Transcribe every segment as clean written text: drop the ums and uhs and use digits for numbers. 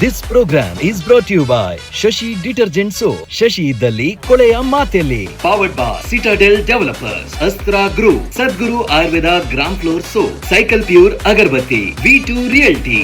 This program is brought you by Shashi detergent soap. Shashi ಇದ್ದಲ್ಲಿ ಕೊಳೆಯ ಮಾತೆಲ್ಲಿ. Powered by Citadel Developers, Astra Group, Sadguru Ayurveda gram flour soap, Cycle Pure agarbatti, V2 Realty.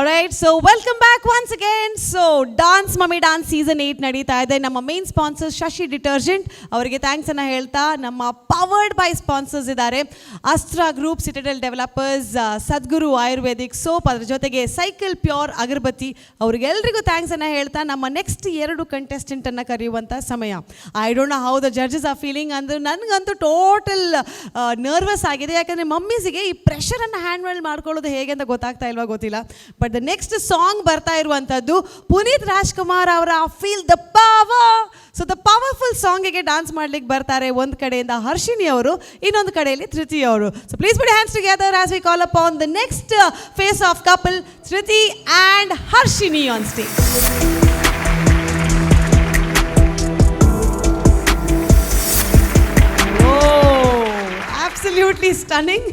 Right, so welcome back once again. So Dance Mummy Dance season 8 ನಡೀತಾ ಇದೆ. ನಮ್ಮ main sponsors ಶಶಿ detergent ಅವರಿಗೆ thanks ಅನ್ನ ಹೇಳ್ತಾ, ನಮ್ಮ powered ಬೈ sponsors ಇದ್ದಾರೆ ಅಸ್ತ್ರ group, ಸಿಟಡೆಲ್ developers, ಸದ್ಗುರು Ayurvedic soap, ಅದರ ಜೊತೆಗೆ ಸೈಕಲ್ ಪ್ಯೂರ್ ಅಗರಬತ್ತಿ, ಅವರಿಗೆಲ್ರಿಗೂ thanks ಅನ್ನ ಹೇಳ್ತಾ ನಮ್ಮ ನೆಕ್ಸ್ಟ್ ಎರಡು ಕಂಟೆಸ್ಟೆಂಟ್ ಅನ್ನ ಕರೆಯುವಂಥ ಸಮಯ. I don't know how the judges are feeling. ಅಂದ್ರೆ ನನಗಂತೂ ಟೋಟಲ್ ನರ್ವಸ್ ಆಗಿದೆ. ಯಾಕಂದರೆ ಮಮ್ಮೀಸಿಗೆ ಈ ಪ್ರೆಷರನ್ನು ಹ್ಯಾಂಡಲ್ ಮಾಡ್ಕೊಳ್ಳೋದು ಹೇಗೆ ಅಂತ ಗೊತ್ತಾಗ್ತಾ ಇಲ್ವಾ ಗೊತ್ತಿಲ್ಲ. ಬಟ್ the next song ಬರ್ತಾ ಇರುವಂಥದ್ದು ಪುನೀತ್ ರಾಜ್ಕುಮಾರ್ ಅವರ "Feel the Power". So the powerful ಸಾಂಗಿಗೆ dance ಮಾಡ್ಲಿಕ್ಕೆ ಬರ್ತಾರೆ ಒಂದು ಕಡೆಯಿಂದ ಹರ್ಷಿಣಿ ಅವರು, ಇನ್ನೊಂದು ಕಡೆಯಲ್ಲಿ ಧೃತಿ ಅವರು. So please put hands together as we call upon the next face off couple, Dhriti and Harshini, on stage. Absolutely stunning.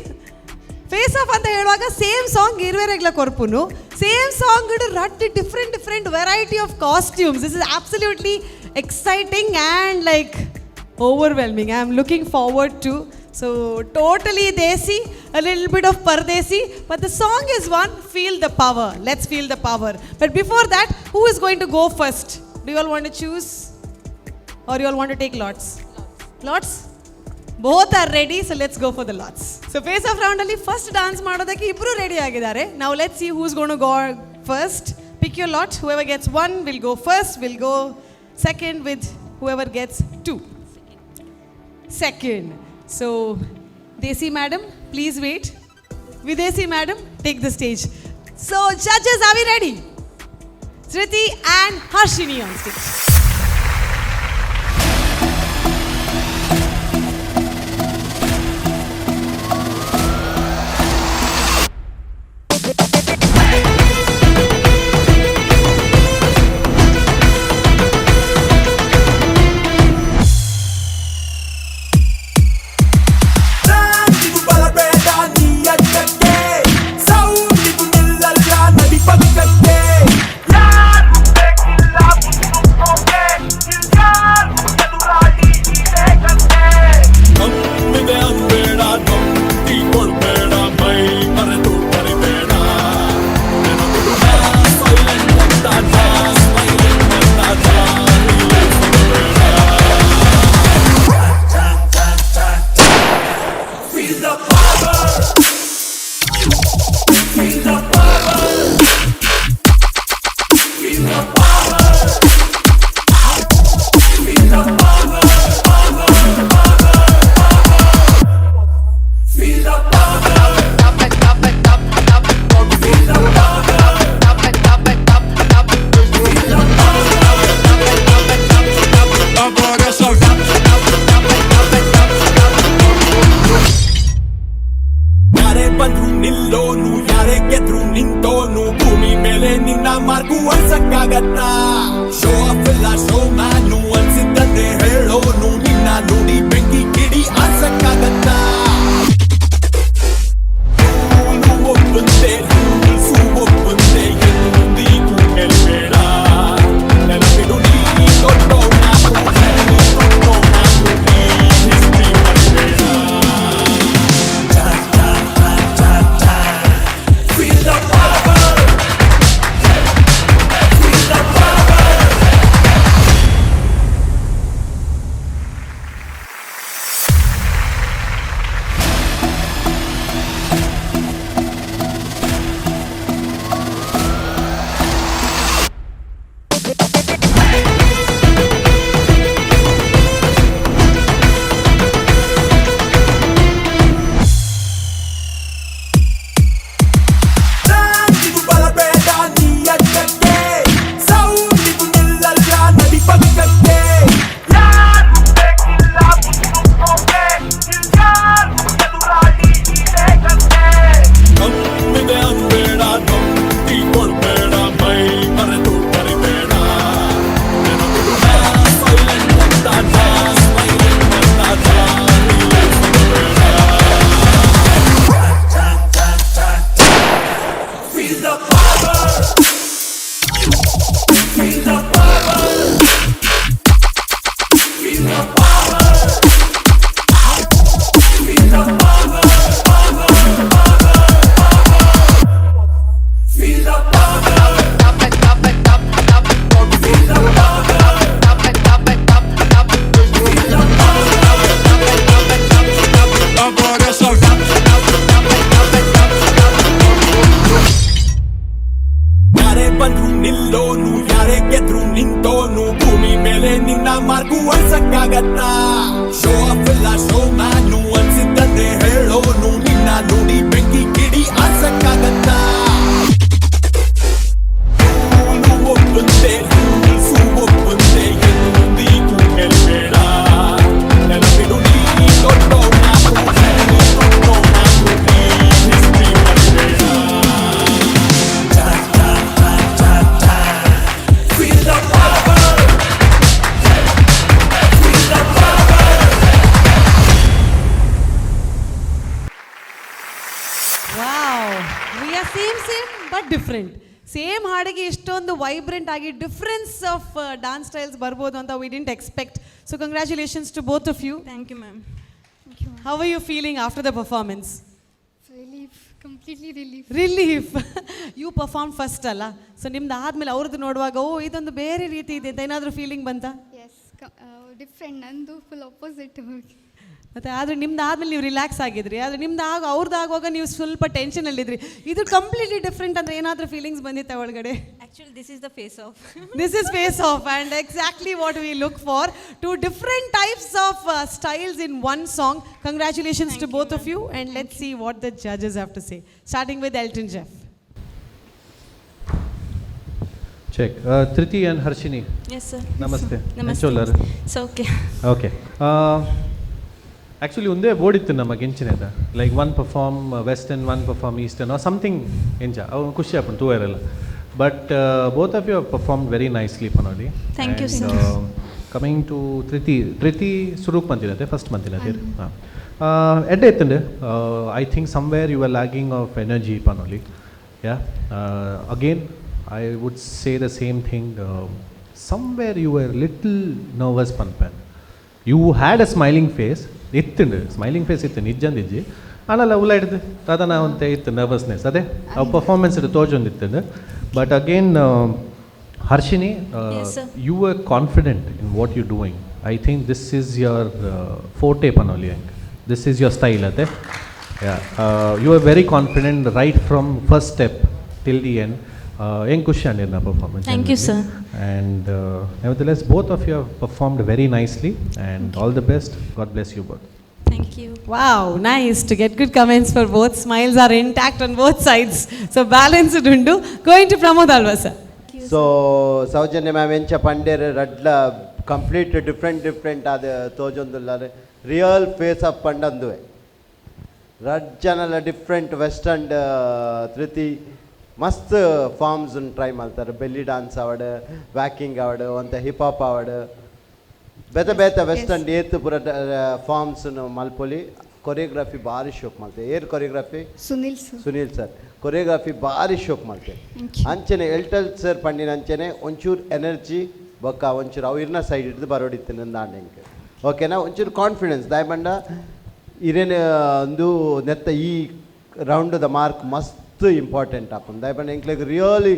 Face off ಅಂತ ಹೇಳುವಾಗ ಸೇಮ್ ಸಾಂಗ್ ಇರುವೆರೆಗ್ಲ ಕೊರ್ಪುನು. ಸೇಮ್ ಸಾಂಗ್ ರಡ್ಡ್ different different variety of costumes. This is absolutely exciting and, like, overwhelming. I am looking forward to. So totally desi, a little bit of pardesi, but the song is one, "Feel the Power". Let's feel the power. But before that, who is going to go first? Do you all want to choose or you all want to take lots? Lots. Both are ready, so let's go for the lots. So face off round ಅಲ್ಲಿ first dance ಮಾಡೋದಕ್ಕೆ ಇಬ್ಬರು ready ಆಗಿದ್ದಾರೆ. ನಾವು let's see who's gonna go first. Pick your lot. Whoever gets one will go first. Will go second with whoever gets two. Second. So desi madam, please wait. Videsi madam, take the stage. So judges, are we ready? Dhriti and Harshini on stage. ಇದು ಬರಬೇಡ ನೀ ಅಡ್ಡಕ್ಕೆ, sound ಇದು ನಿಲ್ಲಲ್ಲ, ನಡಿ ಪಕ್ಕಕ್ಕೆ. ಯಾರು ಬೇಕಿಲ್ಲ ಮುನ್ನುಗ್ಗೋಕೆ, ಯಾರು ಎದುರಾಳಿ ನೀನೇ ಕಂತೆ. ನಮ್ಮಿದೆ ಅನ್ಬೇಡ, ನಂಬಿ ಕೊಡ್ಬೇಡ, ಮೈ ಮರೆತು ಕರಿಬೇಡ. ನೆನಪಿಡು ಸೈಲೆಂಟ್ ಅಂತ, ಸ್ಮೈಲಿಂಗ್ ಅಂತ ದಾರಿಲಿ ಸಿಗಬೇಡ. Feel the power. Feel the power. Feel the power. Feel the power. Power. Power. Feel the power. Feel the power. Feel the power. Agora só. ಯಾರೇ ಬಂದ್ರು ನಿಲ್ಲೋನು, ಯಾರೇ ಗೆದ್ರು ನಿಂತೋನು, ಭೂಮಿ ಮೇಲೆ ನಿನ್ನ ಮಾರ್ಕು ಅಳ್ಸಕ್ಕಾಗತ್ತಾ? ಶೋ ಆಫ್ ಇಲ್ಲ, ಶೋ ಮ್ಯಾನು, ಅನ್ಸಿದ್ದನ್ನೇ ಹೇಳೋನು, ನಿನ್ನ ನುಡಿ ಬೆಂಕಿ ಕಿಡಿ ಆರ್ಸಕ್ಕಾಗತ್ತಾ? ರೂಲು ಒಪ್ಪಂತೆ, ರೂಲ್ಸು ಒಪ್ಪಂತೆ, ಎಂದಿಗೂ ಗೆಲ್ಬೇಡ. ನೆನಪಿಡು ನೀ ದೊಡ್ಡೋಣ, ನೀ ದೊಡ್ಡೋಣ, ಈ ಹಿಸ್ಟ್ರಿ ಮರಿಬೇಡ. Feel the power. Feel the power. ಬಂದ್ರು ನಿಲ್ಲೋನು, ಯಾರೇ ಗೆದ್ರು ನಿಂತೋನು, ಭೂಮಿ ಮೇಲೆ ನಿನ್ನ ಮಾರ್ಕು ಅಳ್ಸಕ್ಕಾಗತ್ತಾ? ಶೋ ಆಫ್ ಇಲ್ಲ ಶೋ ಮ್ಯಾನು, ಅನ್ಸಿದ್ದನ್ನೇ ಹೇಳೋನು, ನಿನ್ನ ನೋಡಿ ಬೆಂಕಿ ಕಿಡಿ ಆರ್ಸಕ್ಕಾಗತ್ತಾ? ರೂಲು ಒಪ್ಪುತ್ತೆ, ರೂಲ್ಸು ಒಪ್ಪುತ್ತೆ, ಎಂದಿಗೂ ಗೆಲ್ಬೇಡ. ನೆನಪಿಡು, ನೀ ದೊಡ್ಡವನಾಗು, ನೀ ದೊಡ್ಡವನಾಗು, ನೀ ಹಿಸ್ಟ್ರಿ ಮರಿಬೇಡ. Feel the power. Feel the power. Wow, we are same same but different. Same ಹಾಡಿಗೆ ಇಷ್ಟೊಂದು ವೈಬ್ರೆಂಟ್ ಆಗಿ difference of dance styles ಬರ್ಬೋದು ಅಂತ we didn't expect. So congratulations to both of you. Thank you, ma'am. Thank you, ma'am. How are you feeling after the performance? Relief, completely relief. Relief. You perform first ಅಲ್ಲ, so ನಿಮ್ದು ಆದ್ಮೇಲೆ ಅವ್ರದ್ದು ನೋಡುವಾಗ ಓ ಇದೊಂದು ಬೇರೆ ರೀತಿ ಇದೆ ಅಂತ ಏನಾದರೂ ಫೀಲಿಂಗ್ ಬಂತಾ? Yes, different. ನಂದು ಫುಲ್ ಅಪೋಸಿಟ್. ಮತ್ತೆ ಆದರೆ ನಿಮ್ದು ಆದ್ಮೇಲೆ ನೀವು ರಿಲ್ಯಾಕ್ಸ್ ಆಗಿದ್ರಿ, ಆದರೆ ನಿಮ್ದು ಆಗ ಅವ್ರದ್ದು ಆಗುವಾಗ ನೀವು ಸ್ವಲ್ಪ ಟೆನ್ಷನಲ್ಲಿದ್ರಿ. ಇದು ಕಂಪ್ಲೀಟ್ಲಿ ಡಿಫ್ರೆಂಟ್ ಅಂದರೆ ಏನಾದರೂ ಫೀಲಿಂಗ್ಸ್ ಬಂದಿತ್ತ ಒಳಗಡೆ? Actually, this is the face off. This is face off and exactly what we look for. Two different types of styles in one song. Congratulations to Thank you, both of ma'am. You, and let's see what the judges have to say. Starting with Elton Jeff. Check. Triti and Harshini. Yes, sir. Namaste. Namaste. ಎಂಚೊಲ್ಲರ್? It's okay. Okay. Actually ಒಂದೇ ಬೋರ್ಡಿತ್ತು ನಮಗೆ ಎಂಚಿನದ like one perform western, one perform eastern or something ಎಂಚ ಅವು ಖುಷಿ ಆಪುಂಡು ತೂಯರೆಲ್ಲ, but both of you have perform very nicely ಪನೋಲಿ. Thank you, sir. Coming to Triti, Triti ಸುರೂಪ್ ಮಂತಿನತೆ, first ಮಂತಿನತೆ. ಹಾಂ, ಎಡ್ಡೆ ಇತ್ತಂಡು. I think somewhere you are lagging of energy ಪನೋಲಿ. Yeah, again I would say the same thing, somewhere you are little nervous ಪನ್ಪನ್. You had a smiling face ಇತ್ತುಂಡು, smiling face ಇತ್ತು ನಿಜ್ಜಂದಿಜ್ಜಿ ಆನಲ್ಲ ಉಲ್ಲ ಹಿಡ್ದು ದಾದನ ಅಂತೆ ಇತ್ತು nervousness. ಅದೇ ಅವು performance ಇಟ್ಟು ತೋಜೊಂದಿತ್ತು. But again Harshini, Yes, sir. You are confident in what you doing. I think this is your forte ಪನೋಲಿ ಹಂಗೆ, this is your style ಅದೇ. You are very confident right from first step till the end. ಹೆಂಗೆ ಖುಷಿ ಅಂಡಿರ್ನ performance. Thank you, sir. And nevertheless, both of you have performed very nicely, and all the best. God bless you both. Thank you. Wow, nice to get good comments for both. Smiles are intact on both sides. So balance ಉಂಡು. Going to Pramod Alva sir. So Soujanya ma'am ಎಂಚ ಪಂಡೇರ್ ರಡ್ಲ complete different different ಆದ ತೋಜೊಂದುಲ್ಲಾರೆ. Real face of ಪಂಡಂದುವೆ. ರಡ್ ಜನಲ different western Dhriti ಮಸ್ತ್ forms try ಮಾಡ್ತಾರೆ. Belly dance ಆವಡ್, walking ಆವಡ್, ಒಂತೆ hip hop ಆವಡ್, ಬೇತೆ ಬೇತೆ ವೆಸ್ಟರ್ನ್ ಏತ್ ಪೂರ ಫಾರ್ಮ್ಸ್ ಮಲ್ಪೊಲಿ. ಕೊರಿಯೋಗ್ರಫಿ ಭಾರಿ ಶೋಕ್ ಮಲ್ತೆ. ಏರ್ choreography? Sunil sir. Sunil sir choreography ಭಾರಿ ಶೋಕ್ ಮಲ್ತೆ. Thank you. ಅಂಚನೆ ಎಲ್ಟಲ್ ಸರ್ ಪಂಡಿನ ಅಂಚನೆ ಒಂಚೂರು ಎನರ್ಜಿ ಬೊಕ್ಕ ಒಂಚೂರು ಅವು ಇರ್ನ ಸೈಡ್ ಹಿಡ್ದು ಬರೋಡಿತ್ತು ನಂದಾಂಡ ಎಂಕ್ ಓಕೆನಾ. ಒಂಚೂರು ಕಾನ್ಫಿಡೆನ್ಸ್ ದಾಯಬಂಡ ಇರೇನು ಒಂದು ನೆತ್ತ ಈ ರೌಂಡ್ದ ಮಾರ್ಕ್ ಮಸ್ತ್ ಇಂಪಾರ್ಟೆಂಟ್ ಆಪುಂಡು. ದಾಯಪಂಡ ಎಂಕ್ಲೆಗ್ ರಿಯಲಿ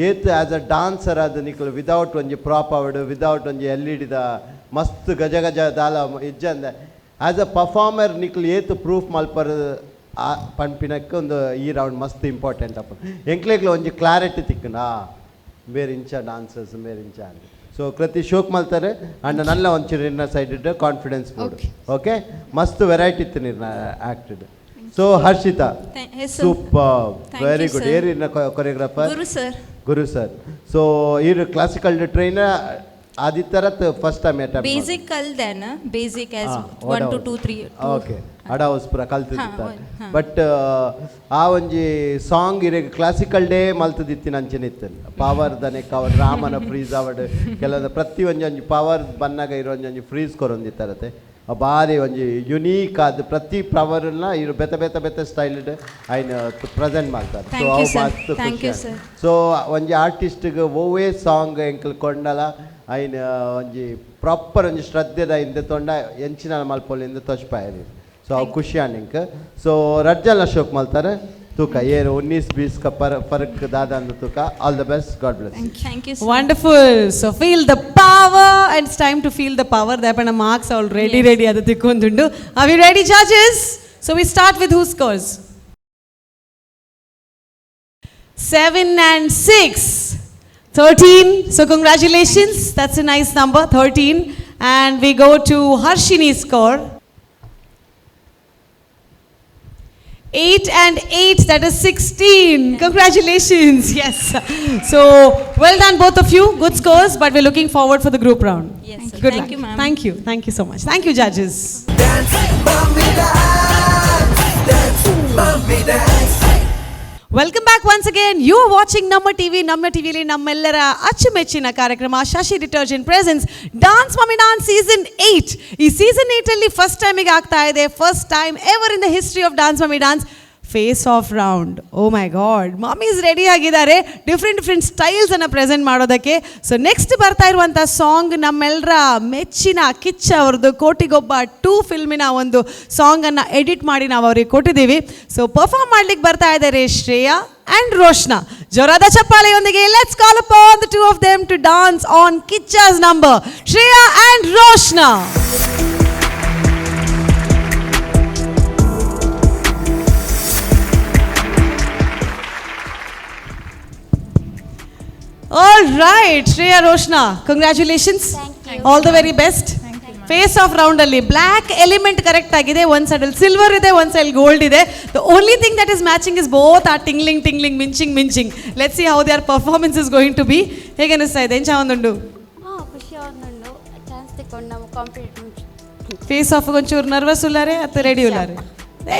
ಏತ್ as a dancer ಆದ್ ನಿಕ್ಲು ವಿದೌಟ್ ಒಂಜಿ ಪ್ರಾಪ್ ಆವಡ್, ವಿದೌಟ್ ಒಂಜಿ ಎಲ್ ಇ ಡಿದ ಮಸ್ತ್ ಗಜ ಗಜ ದಾಲ ಇಜ್ಜಂದೆ as a performer ನಿಕ್ಲು ಏತ್ ಪ್ರೂಫ್ ಮಲ್ಪರ್ ಆ ಪನ್ಪಿನಕ್ಕೆ ಒಂದು ಈ ರೌಂಡ್ ಮಸ್ತ್ ಇಂಪಾರ್ಟೆಂಟ್ ಆಪುಂಡು. ಎಂಕ್ಲೆಗ್ಲ ಒಂಜಿ ಕ್ಲಾರಿಟಿ ತಿಕ್ಕುಂಡ ಬೇರೆ ಇಂಚ ಡಾನ್ಸರ್ಸ್ ಬೇರೆ ಇಂಚ. ಸೊ ಕೃತಿ ಶೋಕ್ ಮಲ್ತಾರೆ ಅಂಡ್ ನಲ್ಲ ಒಂಚೂರು ಇನ್ನ ಸೈಡ್ ಕಾನ್ಫಿಡೆನ್ಸ್ ಬೋಡು. ಓಕೆ, ಮಸ್ತ್ ವೆರೈಟಿ ಇತ್ತು ನಿರ್ನ acted. So Harshita, Yes, sir. Super. Thank very you, good. Sir. ಏರ್ ಇನ್ನ choreographer? Guru sir. Guru sir. So ಇರು ಕ್ಲಾಸಿಕಲ್ ಟ್ರೈನರ್ ಆದಿತ್ಯರತ್ first time? Basic ಕಲ್ದೇನ, basic as 1 to 2 3. Okay, ಅಡಾವಸ್ ಪೂರ ಕಲ್ತಿದ್ದ. ಹಾ. ಬಟ್ ಆ ಒಂಜಿ ಸಾಂಗ್ ಇರೆಗ್ ಕ್ಲಾಸಿಕಲ್ ಡೇ ಮಲ್ತದಿತ್ತಿನ ಅಂಚನೆ ಇತ್ತು. ಪವರ್ ದನೆಕ್ ಅವಡ್, ರಾಮನ ಫ್ರೀಸ್ ಅವಡ್, ಕೆಲವೊಂದು ಪ್ರತಿ ಒಂಜಿ ಒಂಜಿ ಪವರ್ ಬನ್ನಾಗ ಇರೋ ಒಂಜಿ ಒಂಜಿ ಫ್ರೀಸ್ ಕೊರೊಂದಿತ್ತಾರತೆ. ಬಾರಿ ಒಂಜಿ ಯುನೀಕ್ ಆದ್ ಪ್ರತಿ ಪವರ್ನ ಇರು ಬೇತೆ ಬೇತೆ ಬೇತೆ ಸ್ಟೈಲ್ಡ್ ಐನ್ ಪ್ರೆಸೆಂಟ್ ಮಾಡ್ತಾರೆ. So Thank you, sir. ಮಸ್ತ್. Thank you, sir. So ಒಂಜಿ ಆರ್ಟಿಸ್ಟ್ಗೆ ಒವ್ವೇ ಸಾಂಗ್ ಎಂಕಲ್ ಕೊಂಡಲ ಐನ್ ಒಂಜಿ ಪ್ರಾಪರ್ ಒಂಜಿ ಶ್ರದ್ಧೆದ ಇಂದ ತೊಂಡ ಎಂಚಿನ ಮಲ್ಪೊಲಿಂದ ತೊಚ್ಪಾಯರಿ. ಸೊ ಅವು ಖುಷಿ ಆಂಡ್. ಸೊ ರಡ್ಜಲ್ ಅಶೋಕ್ ಮಲ್ತಾರೆ. ತೂಕ ಏನು ಉನ್ನೀಸ್ ಬೀಸ್ ಕ ಪರ್ ಫರ್ಕ್ ದಾದ ಅಂದ ತೂಕ. All the best, God bless. Thank you, sir. Wonderful. So feel the power, and it's time to feel the power. ದಾಪಣ marks already ready ಅದು ತಿಕ್ಕೊಂದುಂಡು. Are we ready, judges? So we start with who scores? 7 and 6. 13. So congratulations. That's a nice number, 13. And we go to Harshini score. 8 and 8, that is 16. Congratulations. Yes. So well done, both of you. Good scores, but we're looking forward for the group round. Yes, sir. Good Thank luck. You, ma'am. Thank you. Thank you so much. Thank you, judges. Welcome back once again. You are watching Namma TV. ನಮ್ಮ ಟಿವಿಲಿ ನಮ್ಮೆಲ್ಲರ ಅಚ್ಚುಮೆಚ್ಚಿನ ಕಾರ್ಯಕ್ರಮ ಶಶಿ detergent presents Dance Mummy Dance season 8. ಈ season ಏಟಲ್ಲಿ first ಟೈಮಿಗೆ ಆಗ್ತಾ ಇದೆ, first time ever in the history of Dance Mummy Dance, face off round. Oh my God, mummies ready ಆಗಿದ್ದಾರೆ different different ಸ್ಟೈಲ್ಸನ್ನು present ಮಾಡೋದಕ್ಕೆ. ಸೊ ನೆಕ್ಸ್ಟ್ ಬರ್ತಾ ಇರುವಂಥ ಸಾಂಗ್ ನಮ್ಮೆಲ್ಲರ ಮೆಚ್ಚಿನ ಕಿಚ್ಚ ಅವ್ರದ್ದು ಕೋಟಿಗೊಬ್ಬ ಟೂ ಫಿಲ್ಮಿನ ಒಂದು ಸಾಂಗನ್ನು ಎಡಿಟ್ ಮಾಡಿ ನಾವು ಅವ್ರಿಗೆ ಕೊಟ್ಟಿದ್ದೀವಿ. ಸೊ ಪರ್ಫಾರ್ಮ್ ಮಾಡ್ಲಿಕ್ಕೆ ಬರ್ತಾ ಇದ್ದಾರೆ ಶ್ರೇಯಾ ಆ್ಯಂಡ್ ರೋಷ್ನಾ. ಜೋರಾದ ಚಪ್ಪಾಳೆಯೊಂದಿಗೆ let's call upon the two of them to dance on Kichcha's number, Shreya and Roshna. All right, Shreya, Roshna, congratulations. All the very best. Face off round ಅಲ್ಲಿ ಬ್ಲ್ಯಾಕ್ ಎಲಿಮೆಂಟ್ ಕರೆಕ್ಟ್ ಆಗಿದೆ. ಒಂದ್ side ಅಲ್ಲಿ silver ಇದೆ, ಒಂದ್ side gold ಇದೆ. The only thing that is matching is both are tingling, tingling, ಮಿಂಚಿಂಗ್ ಮಿಂಚಿಂಗ್. Let's see how their performance is going to be. ಹೇಗೆ ಅನಿಸ್ತಾ ಇದೆ? ಎಂಚ ಒಂದುಂಡು? ಹಾಂ, ಖುಷಿ ಆವೊಂದುಂಡು ಚಾನ್ಸ್ ತಿಕ್ಕೊಂಡು ನಾವು ಕಾಂಪಿಟೇಟ್. ಫೇಸ್ ಆಫ್ ಒಂಚೂರು ನರ್ವಸ್ ಉಲ್ಲಾರೆ ಅತ್ತ ರೆಡಿ ಉಲ್ಲಾರೆ?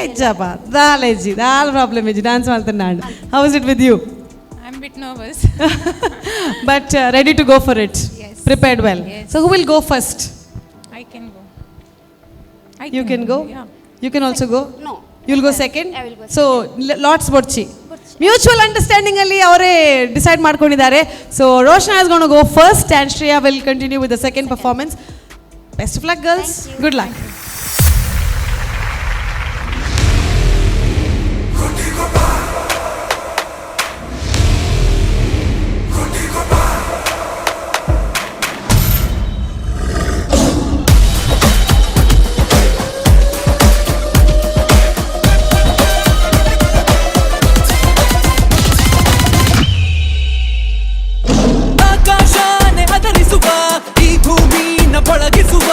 ಎಜ್ಜಪ್ಪ ದಾಲ್ ಎಜ್ಜಿ ದಾಲ್ ಪ್ರಾಬ್ಲಮ್ ಎಜ್ಜಿ ಡಾನ್ಸ್ ಮಾಡ್ತಾನೆ. How is it with you? I'm a bit nervous. But ready to go for it? Yes. Prepared well? Yes. So who will go first? I can go. I You can go? Yeah. You can also go? No. You'll go second? I will go. So lots ಬೊಡ್ಚಿ mutual understanding ಅಲ್ಲಿ ಅವರೇ decide ಮಾಡ್ಕೊಂಡಿದ್ದಾರೆ. So Roshna is gonna go first and Shreya will continue with the second performance. Best of luck, girls. Good luck. ಆಕಾಶಾನೆ ಅದರಿಸುವ ಈ ಭೂಮಿನ ಪಳಗಿಸುವ.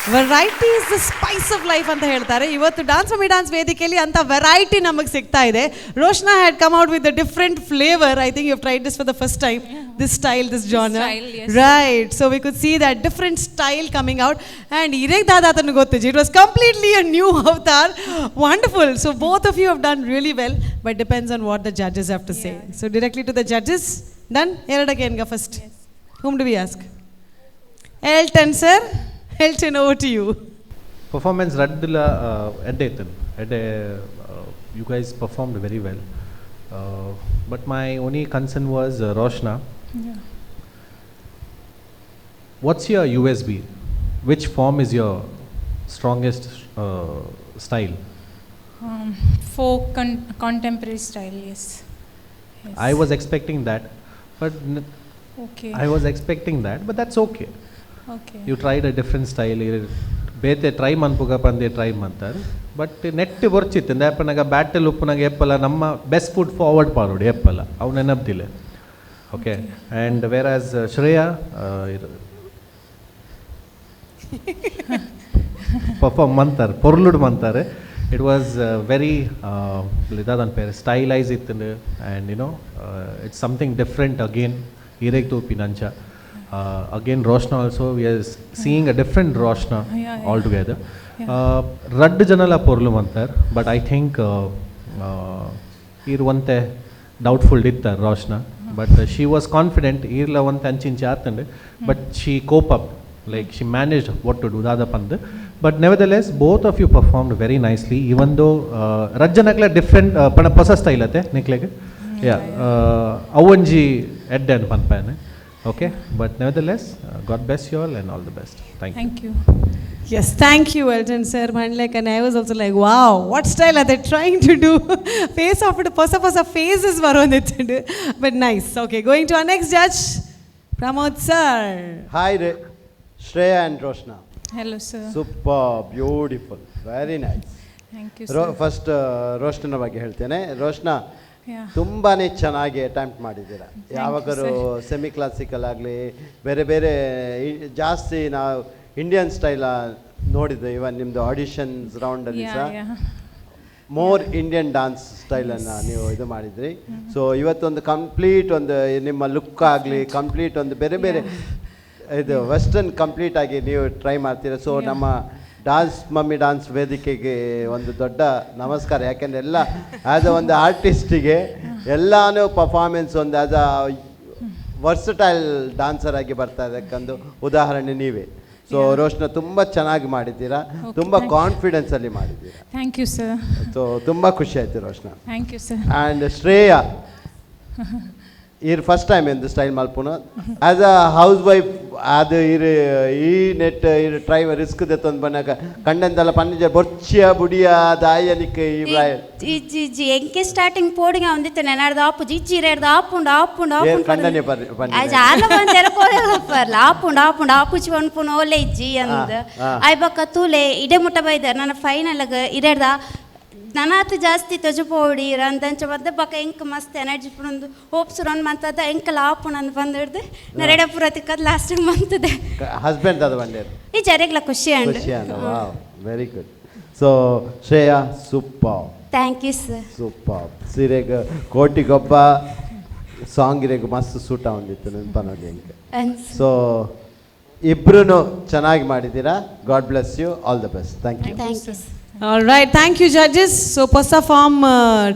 Variety is the spice of life ಅಂತ ಹೇಳ್ತಾರೆ. ಇವತ್ತು dance mummy dance ವೇದಿಕೆಯಲ್ಲಿ ಅಂತ ವೆರೈಟಿ ನಮಗೆ ಸಿಗ್ತಾ ಇದೆ. Roshna had come out with different flavour. I think you tried this for the first time, this style, this genre. Style, yes. Right, so we could see that different style coming out, and ಇರೇಗ್ ದಾದಾತನು ಗೊತ್ತಿಜಿ, it was completely a new avatar. Wonderful. So both of you have done really well, but depends on what the judges have to say. So directly to the judges. Done. ಎರಡಕ್ಕೆ ಏನ್ಗ first, whom do we ask? Elton sir. Elton, over to you. Performance ರಡ್ಡ್ಲ ಎಡ್ಡೆ ಇತ್ತು, ಎಡ್ಡೆ. You guys performed very well, but my only concern was Roshna. What's your USP? Which form is your strongest style? Folk contemporary style, yes. Yes. I was expecting that, but I was expecting that, but that's okay. You tried a different style. ಬೇತೆ try ಮನ್ಪುಗ ಪಂದೆ try ಮಂತಾರೆ, but net ಬೊರ್ಚಿತ್ತು ದಾಪನಾಗ battle ಉಪ್ಪುನಾಗ ಎಪ್ಪಲ ನಮ್ಮ best foot forward ಪಾಡೋಡು ಎಪ್ಪಲ ಅವು ನೆನಪ್ದಿಲ್ಲ. Okay, and whereas Shreya perform ಮಂತಾರೆ, ಪೊರ್ಲುಡ್ ಮಂತಾರೆ. It was very ಇದಾದನ್ ಪೇರು ಸ್ಟೈಲೈಸ್ ಇತ್ತು, and it's something different again. ಈರೇಗ್ ತೂಪಿನಂಚ again Roshna also, we are seeing a different Roshna all together. ರಡ್ಡ್ ಜನಲ ಪೊರ್ಲು ಮಂತಾರೆ, but I think ಈರ್ ಒಂತೆ doubtful ಇತ್ತಾರೆ Roshna, but she was confident. ಈರ್ಲ ಒಂತೆ ಅಂಚಿಂಚಿ ಆತಂಡ್, but she cope up, like she managed what to do ದಾದ ಪಂದ್. But nevertheless, both of you performed very nicely, even though ರಜ್ಜನಕ್ಲೆ different ಪಣ ಹೊಸ ಸ್ಟೈಲ್ ಅತ್ತೆ ನಿಕ್ಲೆಗ್. ಯಾ, ಅವಂಜಿ ಎಡ್ಡೆ ಅನ್ ಪನ್ಪಾನೆ. Okay, but nevertheless, God bless you all and all the best. Thank you. Thank you. Yes, thank you, Elton sir. Like, and I was also like, wow, what style are they trying to do? Face off to posa posa faces varondittund. But nice. Okay, going to our next judge, Pramod sir. Hi, Shreya and Roshna. Hello, sir. Super, beautiful, very nice. Thank you, sir. First ರೋಷ್ನ ಬಗ್ಗೆ ಹೇಳ್ತೇನೆ. ರೋಷ್ನ, ತುಂಬಾ ಚೆನ್ನಾಗಿ attempt ಮಾಡಿದ್ದೀರಾ. ಯಾವಾಗಲೂ semi classical ಆಗಲಿ, ಬೇರೆ ಬೇರೆ ಜಾಸ್ತಿ ನಾವು ಇಂಡಿಯನ್ ಸ್ಟೈಲ ನೋಡಿದ್ದೆ. ಇವನ್ ನಿಮ್ಮದು ಆಡಿಷನ್ಸ್ ರೌಂಡಲ್ಲಿ ಸಹ more Indian dance ಸ್ಟೈಲನ್ನು ನೀವು ಇದು ಮಾಡಿದ್ರಿ. ಸೊ ಇವತ್ತೊಂದು ಕಂಪ್ಲೀಟ್ ಒಂದು ನಿಮ್ಮ ಲುಕ್ ಆಗಲಿ, ಕಂಪ್ಲೀಟ್ ಒಂದು ಬೇರೆ ಬೇರೆ ಇದು ವೆಸ್ಟರ್ನ್ ಕಂಪ್ಲೀಟ್ ಆಗಿ ನೀವು ಟ್ರೈ ಮಾಡ್ತೀರಾ. ಸೊ ನಮ್ಮ dance mummy dance ವೇದಿಕೆಗೆ ಒಂದು ದೊಡ್ಡ ನಮಸ್ಕಾರ. ಯಾಕೆಂದರೆ ಎಲ್ಲ ಆ್ಯಸ್ ಅ ಒಂದು ಆರ್ಟಿಸ್ಟಿಗೆ ಎಲ್ಲಾನು ಪರ್ಫಾರ್ಮೆನ್ಸ್ ಒಂದು as a versatile dancer ಆಗಿ ಬರ್ತಾ ಇದಕ್ಕೊಂದು ಉದಾಹರಣೆ ನೀವೇ. ಸೊ ರೋಷ್ನ ತುಂಬ ಚೆನ್ನಾಗಿ ಮಾಡಿದ್ದೀರಾ, ತುಂಬ ಕಾನ್ಫಿಡೆನ್ಸಲ್ಲಿ ಮಾಡಿದ್ದೀರಾ. Thank you, sir. So ತುಂಬ ಖುಷಿ ಆಯಿತು ರೋಷ್ನ. Thank you, sir. And Shreya, ಈರ್ ಫಸ್ಟ್ ಟೈಮ್ ಎಂದು ಸ್ಟೈಲ್ ಮಲ್ಪುನ as a house wife. ಅದು ಇರ್ ಈ ನೆಟ್ ಇರ್ ಟ್ರೈ ರಿಸ್ಕ್ ದೆತ್ತೊಂದು ಬನ್ನಾಗ ಕಂಡಂದಲ್ಲ ಪನ್ನಿಜ ಬೊರ್ಚಿಯ ಬುಡಿಯ ದಾಯನಿಕ್ ಈ ಪ್ರಾಯ. ಇಜ್ಜಿ ಇಜ್ಜಿ, ಎಂಕೆ ಸ್ಟಾರ್ಟಿಂಗ್ ಪೋಡಿಂಗ ಒಂದಿತ್ತು ನೆನಾಡ್ದು ಆಪುಜಿ ಇಜ್ಜಿ ಇರೇಡ್ದು ಆಪುಂಡು ಆಪುಂಡು ಏರ್ ಆಪುಂಡು. ಕಂಡನೆ ಪನ್ನಿ. ಆಲ ಬಂದೆಲ್ಲ ಪರ್ಲ ಆಪುಂಡು ಆಪುಂಡು ಆಪುಜಿ ಪನ್ಪುನ ಓಲೆ ಇಜ್ಜಿ ಅಂದ್. ಆ. ಆಯ್ ಬೊಕ್ಕ ತೂಲೆ ಇಡೆ ಮುಟ್ಟ ಬೈದ ನನ್ನ ಫೈನಲ್ ಇರೇಡ್ದ ನನಾತ್ ಜಾಸ್ತಿ ತೊಜುಪೋಡಿ ಅಂದಂಚ ಬಂದು ಬೊಕ್ಕ ಎಂಕ್ ಮಸ್ತ್ ಎನರ್ಜಿ ಪುಣೊಂದು ಹೋಪ್ಸ್ ರನ್ ಮಂತದ ಎಂಕಲ್ ಆಪುಂಡು ಅಂದ್ ಬಂದು ಹಿಡ್ದು ನರೆಡ ಪೂರ ತಿಕ್ಕದ್ ಲಾಸ್ಟ್ ಮಂತದೆ. ಹಸ್ಬೆಂಡ್ ಅದು ಬಂಡೇರು? ಈ ಜರೆಗ್ಲ ಖುಷಿ ಅಂಡ್. ಖುಷಿ ಅಲ್ಲ. Wow, very good. So Shreya, super. Thank you, sir. Super. ಸೀರೆಗ್ Kotigobba song ಇರೆಗ್ ಮಸ್ತ್ ಸೂಟ ಹೊಂದಿತ್ತು ನೆನಪನೋಡಿ ಎಂಕ್. ಸೊ ಇಬ್ರು ಚೆನ್ನಾಗಿ ಮಾಡಿದ್ದೀರಾ. God bless you, all the best. Thank you. Thank you. All right, thank you, judges. So, Posa form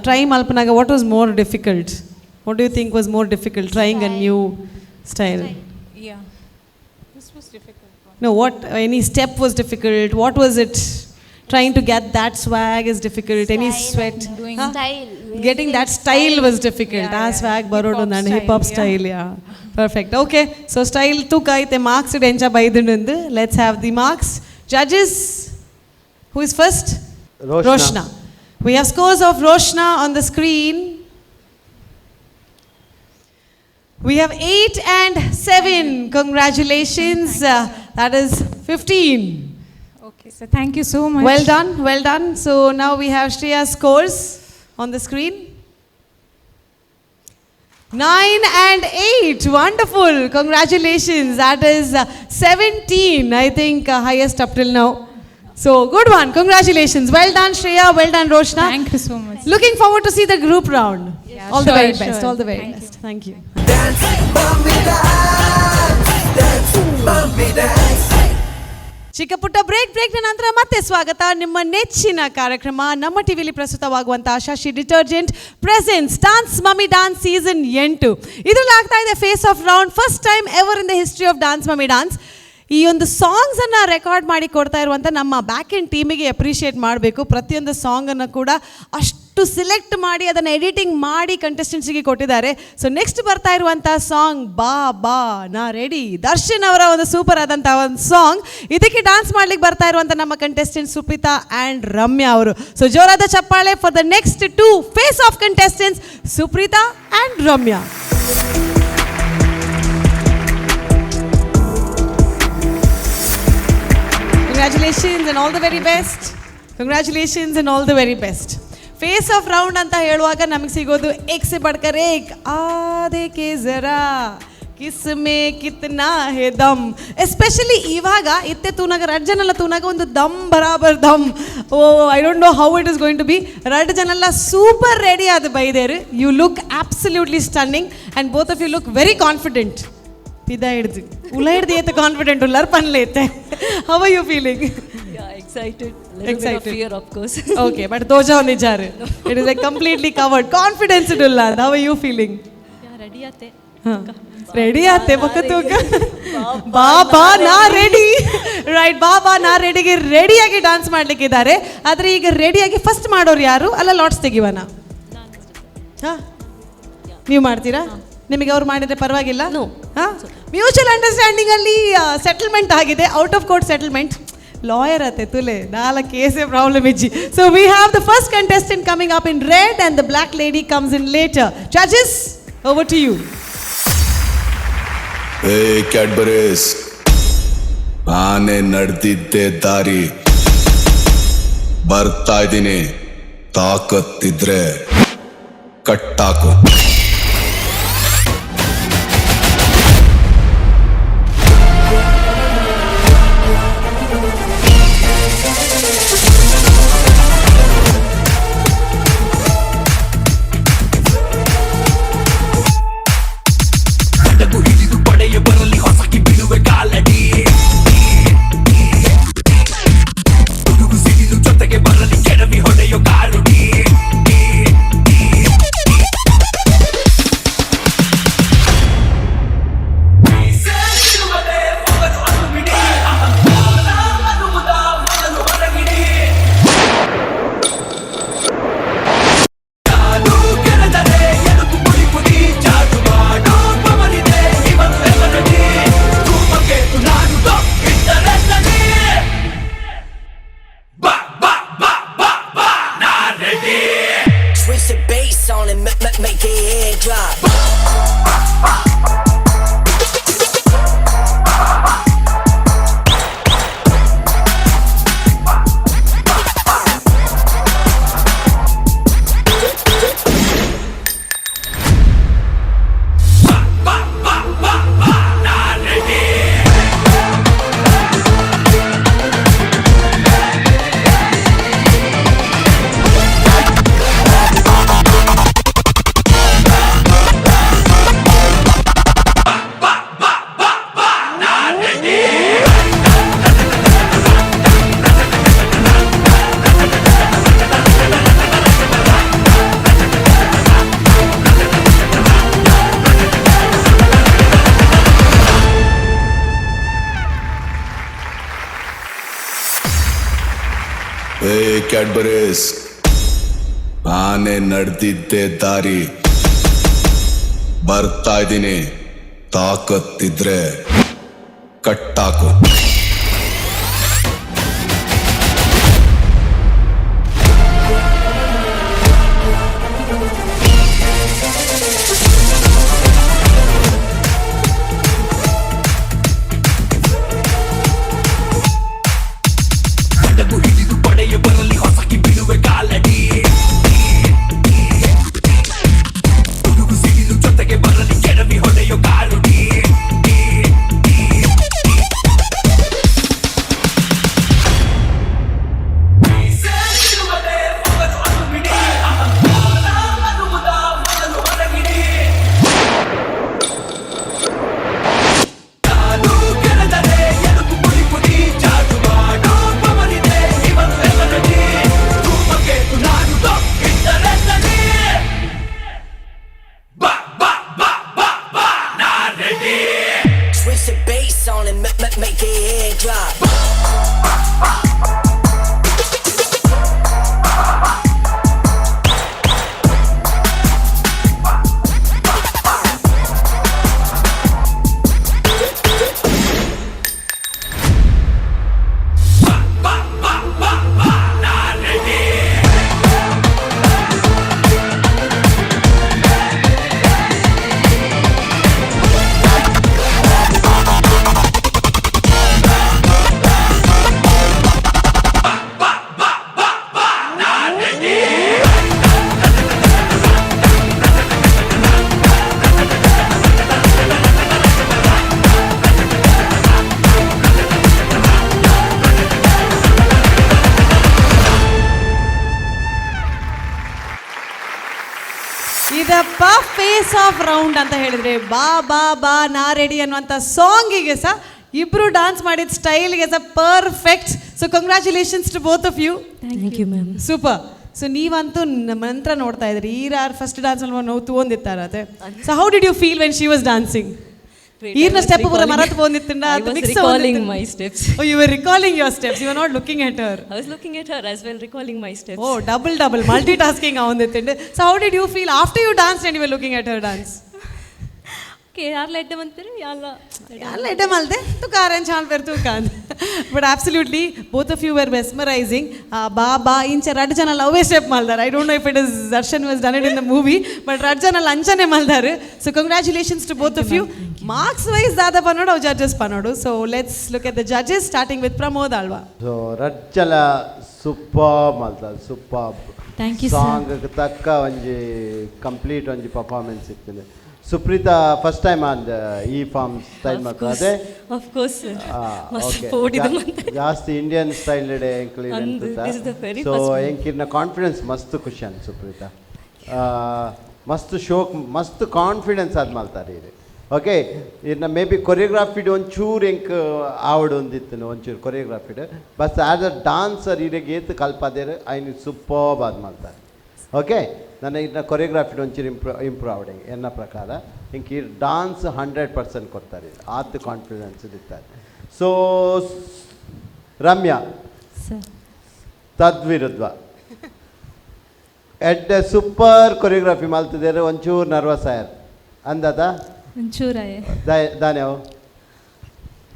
try Malpanaga, what was more difficult? What do you think was more difficult, trying a new style? Yeah. This was difficult one. No, what, any step was difficult? What was it? Trying to get that swag is difficult. Any Style. Sweat? Doing Huh? Style. Getting that style was difficult. Yeah, ಆ yeah. Swag ಬರೋಡು Hip-hop ನಾನು style, hip hop yeah. Style. Yeah, perfect. Okay, so style ತೂಕ ಐತೆ marks ಎಂಚ ಬೈದುಂಡು. Let's have the marks, judges. Who is first? Roshna. Roshna. We have scores of Roshna on the screen. We have 8 and 7. Congratulations. That is 15. Okay, sir. Thank you so much. Well done, well done. So now we have Shreya's scores on the screen. 9 and 8. Wonderful. Congratulations. That is 17, I think, highest up till now. So, good one. Congratulations. Well done, Shreya. Well done, Roshna. Thank you so much. Looking forward to see the group round. Yeah, All the sure, very best. Sure. All the very Thank best. Thank you. Dance, mummy dance. ಚಿಕ್ಕ ಪುಟ್ಟ break. ಬ್ರೇಕ್ನ ನಂತರ ಮತ್ತೆ ಸ್ವಾಗತ. ನಿಮ್ಮ ನೆಚ್ಚಿನ ಕಾರ್ಯಕ್ರಮ, ನಮ್ಮ ಟಿವಿಲಿ ಪ್ರಸ್ತುತವಾಗುವಂತಹ ಶಶಿ detergent presents Dance Mummy Dance season 8. ಇದರಲ್ಲಿ ಆಗ್ತಾ ಇದೆ face off round, first time ever in the history of Dance Mummy Dance. ಈ ಒಂದು ಸಾಂಗ್ಸನ್ನು ರೆಕಾರ್ಡ್ ಮಾಡಿ ಕೊಡ್ತಾ ಇರುವಂಥ ನಮ್ಮ ಬ್ಯಾಕ್ ಎಂಡ್ ಟೀಮಿಗೆ ಅಪ್ರಿಷಿಯೇಟ್ ಮಾಡಬೇಕು. ಪ್ರತಿಯೊಂದು ಸಾಂಗನ್ನು ಕೂಡ ಅಷ್ಟು ಸಿಲೆಕ್ಟ್ ಮಾಡಿ, ಅದನ್ನು ಎಡಿಟಿಂಗ್ ಮಾಡಿ ಕಂಟೆಸ್ಟೆಂಟ್ಸಿಗೆ ಕೊಟ್ಟಿದ್ದಾರೆ. ಸೊ ನೆಕ್ಸ್ಟ್ ಬರ್ತಾ ಇರುವಂಥ ಸಾಂಗ್ ಬಾ ಬಾ ನಾ ರೆಡಿ, ದರ್ಶನ್ ಅವರ ಒಂದು ಸೂಪರ್ ಆದಂಥ ಒಂದು ಸಾಂಗ್. ಇದಕ್ಕೆ ಡಾನ್ಸ್ ಮಾಡ್ಲಿಕ್ಕೆ ಬರ್ತಾ ಇರುವಂಥ ನಮ್ಮ ಕಂಟೆಸ್ಟೆಂಟ್ ಸುಪ್ರೀತಾ ಆ್ಯಂಡ್ ರಮ್ಯಾ ಅವರು. ಸೊ ಜೋರಾದ ಚಪ್ಪಾಳೆ for the next two face off contestants, Supreetha and Ramya. Congratulations and all the very best. Congratulations and all the very best. Face off round ಅಂತ ಹೇಳುವಾಗ ನಮಗೆ ಸಿಗೋದು एक से बढ़कर एक. ಆದೇಕೆ ಜರಾ ಕಿಸ್ಮೆ ಕಿತ್ನಾ ಹೇ ದಮ್. ಎಸ್ಪೆಷಲಿ ಇವಾಗ ಇತ್ತೆ ತೂನಾಗ ರಡ್ ಜನಲ್ಲ ತೂನಾಗ ಒಂದು ದಮ್, ಬರಾಬರ್ ದಮ್. Oh, I don't know how it is going to be. ರಡ್ ಜನಲ್ಲ super ready ಅದು ಬೈದೇರು. You look absolutely stunning and both of you look very confident. ಪಿದ ಹಿಡ್ದು ಉಲ ಹಿಡ್ದು ಏತ confident ಉಲ್ಲಾರ ಪನ್ಲೇತೆ. How are you feeling? Yeah, excited. Little bit of fear, of course. Okay, but ದೋಜಾ ನಿಜಾರು, it is like completely covered confidence ಇಡುಲ್ಲ. How are you feeling? Yeah, ready ಆತೆ. Ready ಆತೆ ಬಕ್ಕ ತೂಕ. ಬಾ ಬಾ ನಾ ರೆಡಿ, ರೈಟ್. ಬಾ ಬಾ ನಾ ರೆಡಿಗೆ ರೆಡಿಯಾಗಿ ಡಾನ್ಸ್ ಮಾಡ್ಲಿಕ್ಕಿದ್ದಾರೆ. ಆದರೆ ಈಗ ರೆಡಿಯಾಗಿ ಫಸ್ಟ್ ಮಾಡೋರು ಯಾರು? ಅಲ್ಲ, ಲಾಟ್ಸ್ ತೆಗಿವನ? ಹಾ, ನೀವು ಮಾಡ್ತೀರಾ? ನಿಮಗೆ ಅವ್ರು ಮಾಡಿದ್ರೆ ಪರವಾಗಿಲ್ಲ? ಹಾಂ, ಮ್ಯೂಚುವಲ್ ಅಂಡರ್ಸ್ಟ್ಯಾಂಡಿಂಗ್ ಅಲ್ಲಿ ಸೆಟಲ್ಮೆಂಟ್ ಆಗಿದೆ, out of court settlement. Lawyer ಅತ್ತೆ ತುಲೆ ನಾಲ್ಕು ಕೇಸೇ ಪ್ರಾಬ್ಲಮ್ ಇಜ್ಜಿ. So we have the first contestant coming up in red and the black lady comes in later. Judges, over to you. ಏ ಕ್ಯಾಡ್ಬರೀಸ್, ನಾನೇ ನಡೆದಿದ್ದೆ ದಾರಿ. ಬರ್ತಾ ಇದ್ದೀನಿ, ತಾಕತ್ತಿದ್ರೆ ಕಟ್ಟಾಕು. ತಗು ಹಿಡಿದು ಪಡೆಯ ಬರಲಿ ಹೊಸಕಿ ಬಿಡುವೆ ಕಾಲಡಿ. ಗುಡುಗು ಸಿಡಿಲು ಜೊತೆಗೆ ಬರಲಿ ಕೆಡವಿ ಹೊಡೆಯೋ ಕಾರುಡಿ. Twist the bass on it, make it head drop. ಏ ಕ್ಯಾಡ್ಬರೀಸ್, ನಾನೇ ನಡೆದಿದ್ದೆ ದಾರಿ. ಬರ್ತಾ ಇದ್ದೀನಿ, ತಾಕತ್ತಿದ್ರೆ ಕಟ್ಟಾಕು. ತಗು ಹಿಡಿದು ಪಡೆಯ ಬರಲಿ ಹೊಸಕಿ ಬಿಡುವೆ ಕಾಲಡಿ. ಗುಡುಗು ಸಿಡಿಲು ಜೊತೆಗೆ ಬರಲಿ. it, make your head drop. ಇದಪ್ಪ face of round ಅಂತ ಹೇಳಿದ್ರೆ ಬಾ ಬಾ ಬಾ ನಾ ರೆಡಿ ಅನ್ನುವಂಥ ಸಾಂಗಿಗೆ ಸಹ ಇಬ್ರು ಡಾನ್ಸ್ ಮಾಡಿದ ಸ್ಟೈಲ್ಗೆ ಸಹ perfect. So congratulations to both of you. Thank you ma'am. Super. So ನೀವಂತೂ ನಮ್ಮ ನಂತರ ನೋಡ್ತಾ ಇದ್ರಿ, ಈರಾರ್ ಫಸ್ಟ್ ಡಾನ್ಸ್ ಅಲ್ವಾ ನೋವು ತಗೊಂಡಿತ್ತಾರತೆ. So how did you feel when she was dancing? ಈರ್ನ step ಪೂರ ಮರತ್ ಬಂದಿತ್ತಿಂಡ. I was recalling my steps. Oh, you were recalling your steps, you are not looking at her. I was looking at her as well, recalling my steps. Oh, double double multi tasking ಅವಂದಿತ್ತಿಂಡು. So how did you feel after you dance and you were looking at her dance? Okay, ಯಾರ್ಲ ಎಡ್ಡೆ ಬಂತಾರೆ ಯಾರ್ಲ. ಅಲ್ಲ ಎಡ್ಡೆ ಮಲ್ದೆ ತುಕಾರನ್ ಚಾಲ್ ಪೆರ್ ತೂಕಾನ್. But absolutely both of you were mesmerising. ಬಾ ಬಾ ಇಂಚ ರಡ್ ಜನ love step ಮಲ್ದಾರೆ. I don't know if it is Darshan was done it in the movie, but ರಡ್ ಜನ ಲಂಚನೆ ಮಲ್ದಾರೆ. So congratulations to both of you. Marks wise ದಾದ ಪನ್ನೋಡು ಅವು judges ಪನ್ನೋಡು. So let's look at the judges, starting with Pramod Alva. So ರಜ್ಜಲ super ಮಲ್ತ, super. Thank you, sir. Song ತಕ್ಕ ಒಂಜಿ complete ಒಂಜಿ performance ಇತ್ತು. Supreetha first time ಅಂದ್ ಈ ಫಾರ್ಮ್ ಸ್ಟೈಲ್ ಮಾಡ್ತಾರೆ. Of course sir. ಮಸ್ತ್ ಪೋಡಿದ ಮಂತೆ. ಜಾಸ್ತಿ ಇಂಡಿಯನ್ ಸ್ಟೈಲ್ ಅಂದ್ this is the very so first one. ಎಂಕಿರ್ನ ಕಾನ್ಫಿಡೆನ್ಸ್ ಮಸ್ತ್ ಖುಷಿ ಅನ್ ಸುಪ್ರೀತಾ. ಮಸ್ತ್ ಶೋಕ್, ಮಸ್ತ್ ಕಾನ್ಫಿಡೆನ್ಸ್ ಆದ್ ಮಲ್ತಾರೆ ಇದು. ಓಕೆ, ಇನ್ನು ಮೇ ಬಿ ಕೊರಿಯೋಗ್ರಾಫಿಡ್ ಒಂಚೂರು ಎಂಕ್ ಆವಡ್ ಒಂದಿತ್ತು ಒಂಚೂರು ಕೊರಿಯೋಗ್ರಾಫಿಡ್, ಬಸ್ ಆಸ್ ಅ ಡಾನ್ಸರ್ ಇರೆಗ್ ಏತ್ ಕಲ್ಪಾದೇರು ಐನ್ ಸೂಪರ್ಬ್ ಆದ್ ಮಲ್ತಾರೆ. ಓಕೆ, ನನ್ನ ಇದನ್ನ ಕೊರಿಯೋಗ್ರಾಫಿಡ್ ಒಂಚೂರು ಇಂಪ್ರೂವ್ ಆವಡೆ ಎನ್ನ ಪ್ರಕಾರ. ಇಂಕ್ ಈ ಡಾನ್ಸ್ 100% ಕೊಡ್ತಾರೆ, ಆತ್ ಕಾನ್ಫಿಡೆನ್ಸ್ ಇರ್ತಾರೆ. ಸೊ ರಮ್ಯಾ ಸರ್. ತದ್ವಿರುದ್ಧ ಎಡ್ಡೆ ಸೂಪರ್ ಕೊರಿಯೋಗ್ರಫಿ ಮಲ್ತಿದ್ದಾರೆ, ಒಂಚೂರು ನರ್ವಸ್ ಆಯರ್ ಅಂದದ. ಒಂಚೂರಾಯೆ. ದಾನ್ಯಾವು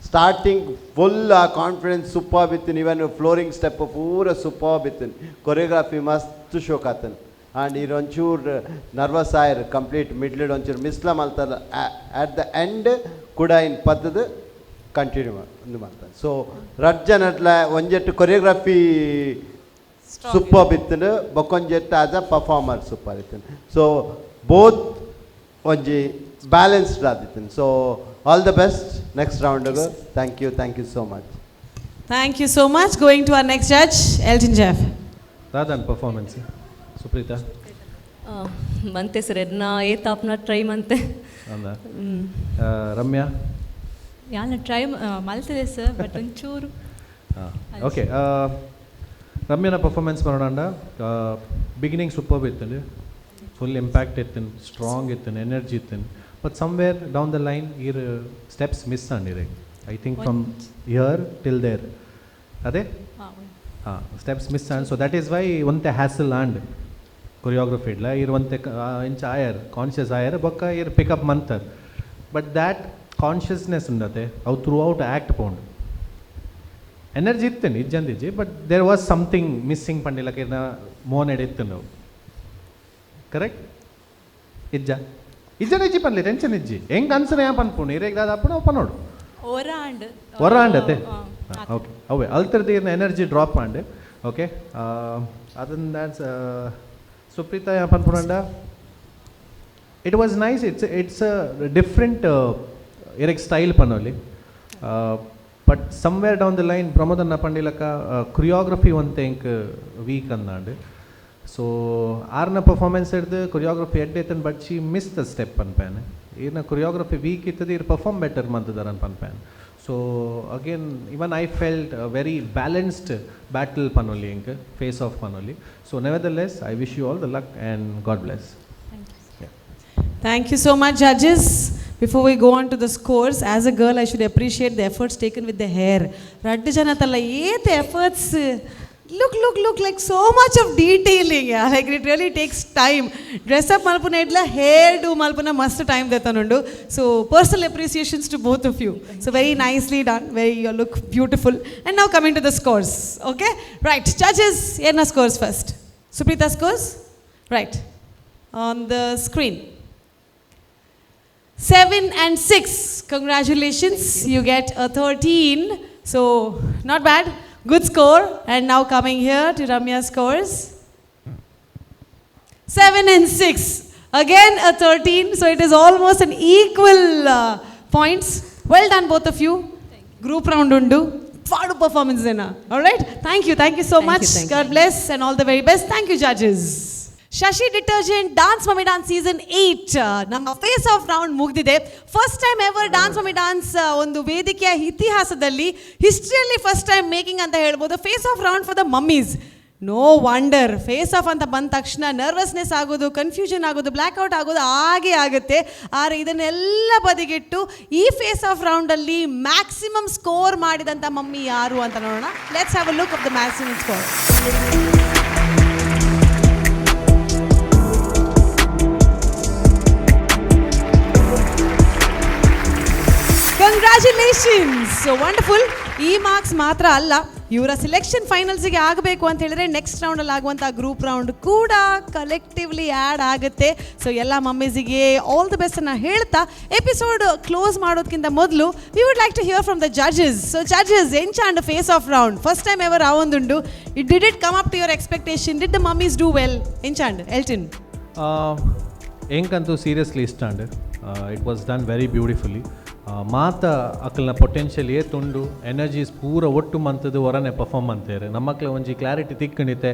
ಸ್ಟಾರ್ಟಿಂಗ್ ಫುಲ್ ಆ ಕಾನ್ಫಿಡೆನ್ಸ್ ಸೂಪರ್ ಇತ್ತು, ಇವನ್ ಫ್ಲೋರಿಂಗ್ ಸ್ಟೆಪ್ ಪೂರ ಸೂಪರ್ ಇತ್ತು, ಕೊರಿಯೋಗ್ರಫಿ ಮಸ್ತ್ ಶೋಕ್ ಆತನ್. ಆ್ಯಂಡ್ ಇರ್ ಒಂಚೂರು ನರ್ವಸ್ ಆಯರ್ ಕಂಪ್ಲೀಟ್ ಮಿಡ್ಲಿಡ್ ಒಂಚೂರು ಮಿಸ್ಲ ಮಲ್ತಾರ. ಅಟ್ the end ಕೂಡ ಇನ್ ಪದ್ದದ ಕಂಟಿನ್ಯೂ ಒಂದು ಮಾಡ್ತಾರೆ. ಸೊ ರಡ್ ಜನಟ್ಲ ಒಂಜೆಟ್ಟು ಕೊರಿಯೋಗ್ರಫಿ ಸೂಪರ್ ಇತ್ತು, ಬೊಕ್ಕೊಂಜೆಟ್ಟು ಆಸ್ ಅ ಪರ್ಫಾರ್ಮರ್ ಸೂಪರ್ ಇತ್ತು. ಸೊ ಬೋತ್ ಒಂಜಿ ಬ್ಯಾಲೆನ್ಸ್ಡ್ ಆದಿತ್ತು. So all the best next ರೌಂಡ್ಗೆ. Thank you, thank you so much. Thank you so much. Going to our next judge, Elton Jeff. Radhan performance Supreetha. ಮಂತೆ sir, ಎಡ್ನ ಏತಾಪ್ನ try ಮಂತೆ. ಅಂದ Ramya. ಯಾಲ try ಮಲ್ತದೆ sir, but ಒಂಚೂರು. Okay, ರಮ್ಯನ performance ಮಾಡೋಣ. Beginning super ಇತ್ತು, full impact ಇತ್ತು, strong ಇತ್ತು, energy ಇತ್ತು. But somewhere down the line ಈರ್ steps miss ಅಂಡಿರೆ. I think from here till there ಅದೇ ಹಾಂ steps miss and so that is why ಒಂತೆ ಹ್ಯಾಸಲ್ ಆ್ಯಂಡ್ ಕೊರಿಯೋಗ್ರಫಿ ಇಡ್ಲ ಇರ್ ಒಂತೆ ಇಂಚ ಆಯರ್ ಕಾನ್ಷಿಯಸ್ ಆಯರ್ ಬೊಕ್ಕ ಇರ್ pickup Mantar. But that consciousness ಉಂಡತೆ ಅವು ಥ್ರೂ ಔಟ್ ಆ್ಯಕ್ಟ್ ಪೋಂಡು ಎನರ್ಜಿ ಇತ್ತು ಇಜ್ಜಂದಿಜ್ಜಿ, but there was something missing ಪಂಡಿಲಕ್ಕೆ ಇರ್ನ ಮೋನ್ ಎಡಿತ್ತು ನಾವು ಕರೆಕ್ಟ್ ಇಜ್ಜ ಇಜ್ಜನ ಇಜ್ಜಿ ಪನ್ಲಿ ಟೆನ್ಷನ್ ಇಜ್ಜಿ ಹೆಂಗೆ ಅನ್ಸನೆ ಯಾ ಪನ್ಪುಂಡು ಇರೇಗ್ ದಾದ ಅಪ್ಪು ನಾವು ಪನ್ನೋಡು ಒರ ಆಂಡ್ ಹೊರ ಆಂಡತೆ. ಓಕೆ, ಅವೇ ಅಲ್ತರ್ದು ಇರ್ನ ಎನರ್ಜಿ ಡ್ರಾಪ್ ಆಂಡ್. ಓಕೆ, ಅದನ್ನ ಡ್ಯಾನ್ಸ್ ಸುಪ್ರೀತಾ ಯಾ ಪನ್ಪುಂಡ. It was nice. It's a different ಇರೆಗ್ style ಪನ್ನೋಲಿ. But somewhere down the line ಪ್ರಮೋದನ್ನ ಪಂಡಿಲಕ್ಕ choreography ಒಂತೆ ಎಂಕ್ ವೀಕ್ ಅಂದಾಂಡ್. ಸೊ ಆರ್ನ ಪರ್ಫಾರ್ಮೆನ್ಸ್ ಹಿಡ್ದು ಕೊರಿಯೋಗ್ರಫಿ ಎಡ್ಡೆ ಇತ್ತನ್, but she miss the step ಪನ್ಪ್ಯಾನ್. ಈರ್ನ choreography weak ಇತ್ತದ, ಇರ್ ಪರ್ಫಾರ್ಮ್ ಬೆಟರ್ ಮಂತದಾರ ಪನ್ಪ್ಯಾನ್. So again even I felt very balanced battle ಪನ್ನೊಲಿ, ಎಂಕ್ ಫೇಸ್ ಆಫ್ ಪನ್ನೊಲಿ. So nevertheless I wish you all the luck and God bless. Thank you so much, judges. Before we go on to the scores, as a girl I should appreciate the efforts taken with the hair. ರಡ್ಡು ಜನತಲ್ಲ ಏತ್ efforts. Look, look, look, like so much of detailing. Like it really takes time. Dress up ಮಲ್ಪುನ ಇಡ್ಲ hair do ಮಲ್ಪುನ ಮಸ್ತ್ time ದೆತ್ತನುಂಡು. So personal appreciations to both of you. So very nicely done, very you look beautiful. And now coming to the scores. Okay, right, judges, ಏರ್ನ scores first? Supreetha scores, right on the screen. 7 and 6. Congratulations. You get a 13. So, not bad. Good score. And now coming here to Ramya scores. 7 and 6. Again a 13. So, it is almost an equal points. Well done, both of you. Group round ಉಂಡು. ಪಾಡು performance Dena. All right. Thank you. Thank you so Thank much. you, thank God you. Bless and all the very best. Thank you, judges. Shashi detergent dance mummy dance season 8 ನಮ್ಮ face of round ಮುಗ್ದಿದೆ. First time ever dance mummy dance ಒಂದು ವೇದಿಕೆಯ ಇತಿಹಾಸದಲ್ಲಿ, ಹಿಸ್ಟ್ರಿಯಲ್ಲಿ first time making ಅಂತ ಹೇಳ್ಬೋದು, face off round for the mummies. No wonder, face off ಅಂತ ಬಂದ ತಕ್ಷಣ ನರ್ವಸ್ನೆಸ್ ಆಗೋದು, ಕನ್ಫ್ಯೂಷನ್ ಆಗೋದು, ಬ್ಲ್ಯಾಕ್ಔಟ್ ಆಗೋದು ಹಾಗೆ ಆಗುತ್ತೆ. ಆದರೆ ಇದನ್ನೆಲ್ಲ ಬದಿಗಿಟ್ಟು ಈ ಫೇಸ್ ಆಫ್ ರೌಂಡಲ್ಲಿ ಮ್ಯಾಕ್ಸಿಮಮ್ ಸ್ಕೋರ್ ಮಾಡಿದಂಥ ಮಮ್ಮಿ ಯಾರು ಅಂತ ನೋಡೋಣ. Let's have a look of the maximum score. Congratulations, wonderful. ಈ ಮಾರ್ಕ್ಸ್ ಮಾತ್ರ ಅಲ್ಲ, ಇವರ ಸೆಲೆಕ್ಷನ್ ಫೈನಲ್ಸಿಗೆ ಆಗಬೇಕು ಅಂತ ಹೇಳಿದ್ರೆ ನೆಕ್ಸ್ಟ್ ರೌಂಡಲ್ಲಿ ಆಗುವಂಥ ಗ್ರೂಪ್ ರೌಂಡ್ ಕೂಡ ಕಲೆಕ್ಟಿವ್ಲಿ ಆ್ಯಡ್ ಆಗುತ್ತೆ. ಸೊ ಎಲ್ಲ ಮಮ್ಮೀಸಿಗೆ all the best ಅನ್ನು ಹೇಳ್ತಾ, ಎಪಿಸೋಡ್ ಕ್ಲೋಸ್ ಮಾಡೋದಕ್ಕಿಂತ ಮೊದಲು we would like to hear from the judges. So judges, ಎಂಚಾಂಡ್ face off round? First time ever ಆವೊಂದುಂಡು. It did it come up to your expectation? Did the mummies do well? ಎಂಚಾಂಡ್ Elton? ಎಂಕಂತೂ seriously ಇಷ್ಟ and it was done very beautifully. ಮಾತ ಅಕಲ್ನ potential ಏತುಂಡು, energies ಪೂರ ಒಟ್ಟು ಮಂತದ್ದು ಹೊರನೆ perform ಅಂತಾರೆ. ನಮ್ಮಕ್ಲ ಒಂಜಿ clarity ತಿಕ್ಕಂಡಿತೆ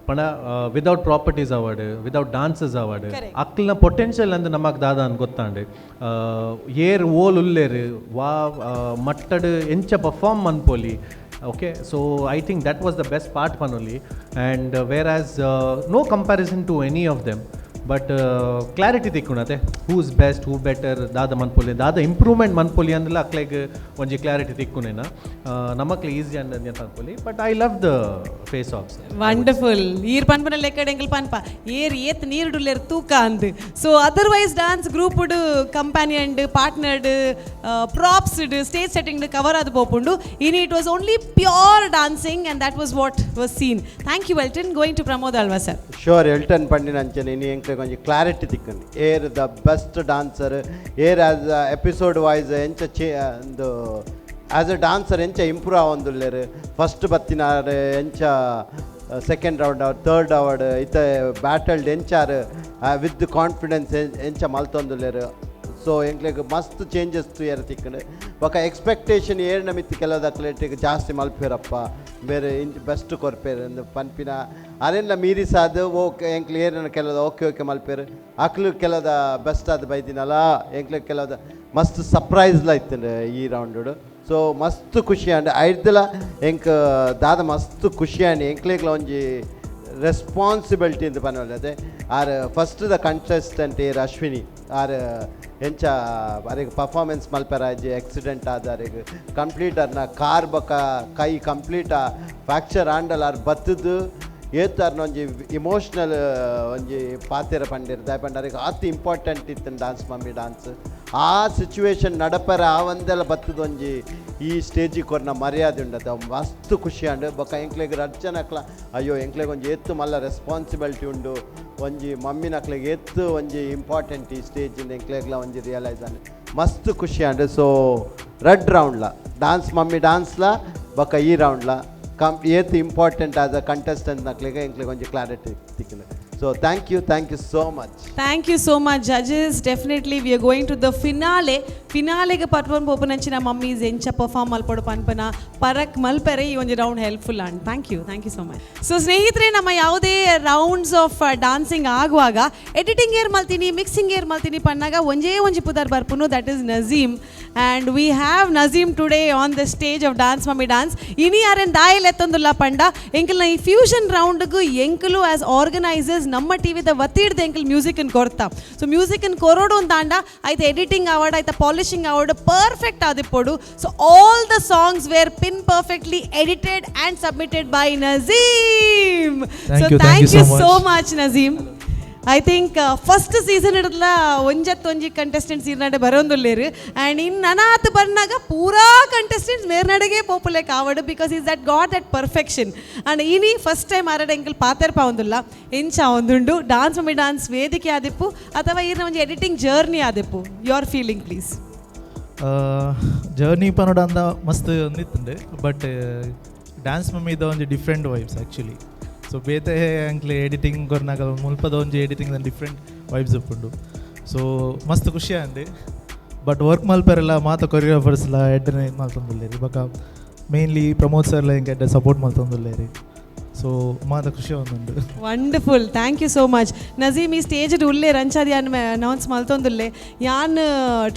ಪಂಡ without properties award, without dances award, ಅಕ್ಲ್ನ potential ಅಂದ್ ನಮಕ್ ದಾದ ಅಂದ್ ಗೊತ್ತಾಂಡ್. ಏರ್ ಓಲ್ ಉಲ್ಲೇರು, ವಾ ಮಟ್ಟಡ್ ಎಂಚ ಪರ್ಫಾರ್ಮ್ ಮನ್ಪೊಲಿ. Okay, so I think that was the best part ಪನೊಲಿ. And whereas no comparison to any of them, but clarity ತಿಕ್ಕುಣತೆ, who is best, who better, ದಾದ ಮನ್ಪೊಲಿ, ದಾದ ಇಂಪ್ರೂವ್ಮೆಂಟ್ ಮನ್ಪೊಲಿ ಅಂದಲ ಅಕ್ಲೆಗ್ ಒಂಜಿ ಕ್ಲಾರಿಟಿ ತಿಕ್ಕುನೇನ. ನಮಕ್ಲೆ ಈಸಿ ಅಂದ್ ಪನ್ಪೊಲಿ, but I love the face offs. Wonderful. ಈರ್ ಪನ್ಪನ ಲೆಕ್ಕಡ್ ಎಂಕಲ್ ಪನ್ಪ, ಏರ್ ಏತ್ ನೀರುಡುಲ್ಲೇರ್ ತೂಕ ಅಂದ್. So otherwise dance group ಕಂಪ್ಯಾನಿಯನ್ಡ್, ಪಾರ್ಟ್ನರ್ಡ್, props, stage setting cover ಅದು ಪೋಪುಂಡು. ಇನಿ it was only pure dancing and that was what was seen. Thank you, Elton. Going to Pramod Alva sir. Sure, Elton ಪಂಡಿನ ಅಂಚನೆ ಇನಿ ಎಂಕ್ಲೆ ಒಂಜಿ ಕ್ಲಾರಿಟಿ ತಿಕ್ಕಂಡು, ಏರ್ the best dancer, air as episode wise ಎಂಚ ಚೇ ಒಂದು as a dancer ಎಂಚ improve ಆವೊಂದುಲ್ಲೆರ್, first ಬತ್ತಿನಾರ್ ಎಂಚ second round hour, third award, ಇತ್ತೆ ಬ್ಯಾಟಲ್ಡ್ ಎಂಚಾರ್ ವಿತ್ ಕಾನ್ಫಿಡೆನ್ಸ್ ಎಂಚ ಮಲ್ತೊಂದುಲ್ಲೆರ್. ಸೊ ಎಂಕ್ಲೆಗ್ ಮಸ್ತ್ ಚೇಂಜಸ್ ತೂಯರ ತಿಕ್ಕಂಡು. ಬೊಕ ಎಕ್ಸ್ಪೆಕ್ಟೇಷನ್ ಏರ್ನ ಮಿತ್ತು ಕೆಲವದಕ್ಲೆಟಿಗೆ ಜಾಸ್ತಿ ಮಲ್ಪೇರಪ್ಪ, ಬೇರೆ ಇಂಚ್ ಬೆಸ್ಟ್ ಕೊರ್ಪೇರು ಅಂದ್ ಪನ್ಪಿನ ಅರೆಲ್ಲ ಮೀರಿಸಾದ್ ಓಕೆ. ಎಂಕ್ಲು ಏರ್ನ ಕೆಲದ ಓಕೆ ಓಕೆ ಮಲ್ಪೇರು, ಅಕ್ಲು ಕೆಲದ ಬೆಸ್ಟ್ ಆದ್ ಬೈದಿನಲ್ಲ. ಎಂಕ್ಲೆ ಕೆಲದ ಮಸ್ತ್ ಸರ್ಪ್ರೈಸ್ಲ ಇತ್ತುಂಡು ಈ ರೌಂಡ್. ಸೊ ಮಸ್ತ್ ಖುಷಿ ಆಂಡ್. ಐಡ್ದಲ ಎಂಕ್ ದಾದ ಮಸ್ತ್ ಖುಷಿ ಆಂಡ್, ಎಂಕ್ಲೆಗ್ಲ ಒಂಜಿ ರೆಸ್ಪಾನ್ಸಿಬಿಲಿಟಿ ಅಂತ ಪನೊಲಿ. R first the contestant ಏರ್ ಅಶ್ವಿನಿ, ಆರ್ ಎಂಚ ಅರೆಗ್ ಪರ್ಫಾರ್ಮೆನ್ಸ್ ಮಲ್ಪೆರಾಜಿ, ಆಕ್ಸಿಡೆಂಟ್ ಆದ ಅರೆಗ್ ಕಂಪ್ಲೀಟ್ ಅರ್ನ ಕಾರ್ ಬೊಕ ಕೈ ಕಂಪ್ಲೀಟ್ ಫ್ರಾಕ್ಚರ್ ಆಂಡಲ್ ಆರ್ ಬತ್ತದು ಏತ್ ಅರ್ನ ಒಂಜಿ ಇಮೋಷ್ನಲ್ ಒಂಜಿ ಪಾತೆರ ಪಂಡೆರ್. ದಾಯೆ ಪಂಡ ಅರೆಗ್ ಆತ್ ಇಂಪಾರ್ಟೆಂಟ್ ಇತ್ತು dance mummy dance. ಆ ಸಿಚುವೇಶನ್ ನಡಪರ ಆ ಒಂದೆಲ್ಲ ಬತ್ತದ ಒಂಜಿ ಈ ಸ್ಟೇಜಿಗೆ ಕೊರ್ನ ಮರ್ಯಾದೆ ಉಂಡತೆ, ಅವು ಮಸ್ತ್ ಖುಷಿ ಆಂಡ್. ಬೊಕ ಎಂಕ್ಲೆಗ್ ರಡ್ಡ್ ಜನಕ್ಲ ಅಯ್ಯೋ ಎಂಕ್ಲೆಗ್ ಒಂಜಿ ಏತ್ ಮಲ್ಲ ರೆಸ್ಪಾನ್ಸಿಬಿಲಿಟಿ ಉಂಡು, ಒಂಜಿ ಮಮ್ಮಿನಕ್ಲೆಗ್ ಏತ್ ಒಂಜಿ ಇಂಪಾರ್ಟೆಂಟ್ ಈ ಸ್ಟೇಜ್ ಎಂಕ್ಲೆಗ್ಲ ಒಂಜಿ ರಿಯಲೈಸ್ ಆಂಡ್. ಮಸ್ತ್ ಖುಷಿ ಆಂಡ್. ಸೊ ರಡ್ ರೌಂಡ್ಲ ಡಾನ್ಸ್ ಮಮ್ಮಿ ಡಾನ್ಸ್ಲ ಬೊಕ ಈ ರೌಂಡ್ಲ ಕಮ್ ಏತ್ important as a contestant ನಕ್ಲೆಗ್ ಎಂಕ್ಲೆಗ್ ಒಂಜಿ clarity ತಿಕ್ಕಂಡು. So thank you, thank you so much. Thank you so much, judges. Definitely we are going to the finale. ಫಿನಾಲೆಗೆ ಪರ್ಫಾರ್ಮ್ ಪೋಪುನಂಚಿನ ಮಮ್ಮೀಸ್ ಎಂಚ ಪರ್ಫಾರ್ಮ್ ಮಲ್ಪೊಡು ಪನ್ಪನ ಪರಕ್ ಮಲ್ಪೆರೆ ಈ ಒಂಜಿ round helpful and thank you, thank you so much. So ಸ್ನೇಹಿತರೆ, ನಮ್ಮ ಯಾವುದೇ rounds of dancing ಆಗುವಾಗ ಎಡಿಟಿಂಗ್ ಏರ್ ಮಲ್ತೀನಿ, ಮಿಕ್ಸಿಂಗ್ ಏರ್ ಮಲ್ತೀನಿ ಪನ್ನಾಗ ಒಂಜೇ ಒಂಜಿ ಪುದರ್ ಬರ್ಪುನು, that is Nazeem. And we have Nazeem today on the stage of Dance Mummy Dance. ಇನಿ ಆರೆನ್ ದಾಯೆ ಲೆತ್ತೊಂದುಲ್ಲ ಪಂಡ, ಎಂಕಲ್ನ ಈ ಫ್ಯೂಷನ್ ರೌಂಡ್ಗೂ ಎಂಕಲು ಆಸ್ ಆರ್ಗನೈಸರ್ಸ್ ನಮ್ಮ ಟಿವಿದ ವತಿಡ್ದು ಎಂಕಲ್ ಮ್ಯೂಸಿಕ್ ಕೊರ್ತ. ಸೊ ಮ್ಯೂಸಿಕ್ ಕೊರೋಡು ಅಂತಾಂಡ ಐತ ಎಡಿಟಿಂಗ್ ಆವಡ್, ಐತ ಪಾಲಿಶಿಂಗ್ ಆವಡ್, perfect ಆದಿಪ್ಪೊಡು. So all the songs were pin perfectly edited and submitted by Nazeem. Thank so you, thank thank you you so so much. Much, Nazeem. I think first season ಹಿಡಿದ್ಲ ಒಂಜತ್ ಒಂಜಿ contestants ಇರ್ನಾಡೆ ಬರೋಂದುಲ್ಲೇರು. And ಇನ್ ನನಾತ್ ಬಂದಾಗ ಪೂರಾ contestants ಮೇರ್ನಡೆಗೆ ಪೋಪುಲೆ ಕಾವಡು, because he's that got that perfection. And ಇನಿ ಫಸ್ಟ್ ಟೈಮ್ ಆರಡೆ ಎಂಕಲ್ ಪಾತೆರ್ಪ ಒಂದುಲ್ಲ. ಎಂಚ ಒಂದುಂಡು ಡಾನ್ಸ್ ಮಮ್ಮಿ ಡಾನ್ಸ್ ವೇದಿಕೆ ಆದಿಪ್ಪು ಅಥವಾ ಈರ್ನ ಒಂಜಿ ಎಡಿಟಿಂಗ್ ಜರ್ನಿ ಆದಿಪ್ಪು, your feeling please? Journey ಪನೋಡ ಅಂದ ಮಸ್ತ್ ಒಂದಿತ್ತುಂಡು, ಬಟ್ ಡ್ಯಾನ್ಸ್ ಮಮ್ಮಿದ ಒಂಜಿ ಡಿಫ್ರೆಂಟ್ ವೈಬ್ಸ್ ಆ್ಯಕ್ಚುಲಿ. ಸೊ ಬೇತೆ ಅಂಕ್ಲೆ ಎಡಿಟಿಂಗ್ ಕೊರ್ನಾಗ ಮುಲ್ಪದ ಒಂಜಿ ಎಡಿಟಿಂಗ್ ಡಿಫ್ರೆಂಟ್ ವೈಬ್ಸ್ ಉಪ್ಪುಂಡು. ಸೊ ಮಸ್ತ್ ಖುಷಿ ಆಂಡ್. ಬಟ್ ವರ್ಕ್ ಮಲ್ಪೆರೆಲ್ಲ ಮಾತ ಕೊರಿಯೋಗ್ರಾಫರ್ಸ್ಲ ಎಡ್ಡನೆ ಇದು ಮಲ್ತೊಂದುಲ್ಲೇರಿ. ಬೊಕ ಮೇನ್ಲಿ ಪ್ರಮೋದ್ ಸರ್ಲ ಎಂಕ್ ಎಡ್ಡೆ ಸಪೋರ್ಟ್ ಮಲ್ತೊಂದುಲ್ಲೇರಿ. ಸೊ ಮಾತ ಖುಷಿ ಒಂದುಂಡು. Wonderful, thank you so much, Nazeem. ಈ ಸ್ಟೇಜ್ ಉಲ್ಲೆ ರಂಚಾದಿ ಯಾನ್ ಅನೌನ್ಸ್ ಮಲ್ತೊಂದುಲ್ಲೆ. ಯಾನ್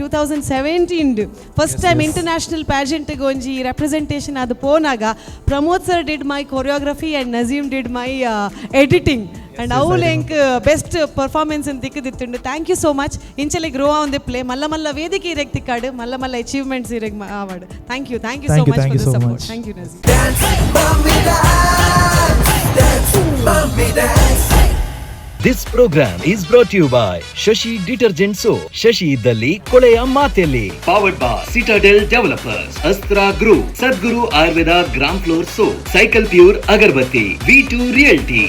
2017 ಫಸ್ಟ್ ಟೈಮ್ ಇಂಟರ್ನ್ಯಾಷನಲ್ ಪ್ಯಾಜೆಂಟ್ಗೆ ಒಂಜಿ ರೆಪ್ರೆಸೆಂಟೇಷನ್ ಅದು ಪೋನಾಗ Pramod sir did my choreography and Nazeem did my editing, and ಅವ್ಲು ಎಂಕ್ ಬೆಸ್ಟ್ ಪರ್ಫಾರ್ಮೆನ್ಸ್ ಅಂತ ತಿಕ್ಕದಿತ್ತುಂಡು. Thank you so much. ಇಂಚಲೆ ಗ್ರೋ ಆನ್ ಪ್ಲೇ ಮಲ್ಲ ಮಲ್ಲ ವೇದಿಕೆ ಇರೆಗ್ ತಿಕ್ಕಾಡು, ಮಲ್ಲ ಮಲ್ಲ ಅಚೀವ್ಮೆಂಟ್ಸ್ ಇರೆಗ್ ಆವಾಡು. Thank you, thank you so Thank you, much thank for you the so support. Much. Thank you, Nazeem. Dance, mommy dance. This program is brought you by Shashi detergent soap. Shashi ಇದ್ದಲ್ಲಿ ಕೊಳೆಯ ಮಾತೆಲ್ಲಿ. Powered by Citadel Developers, Astra Group, Sadguru Ayurveda gram flour soap, Cycle Pure agarbatti, V2 Realty.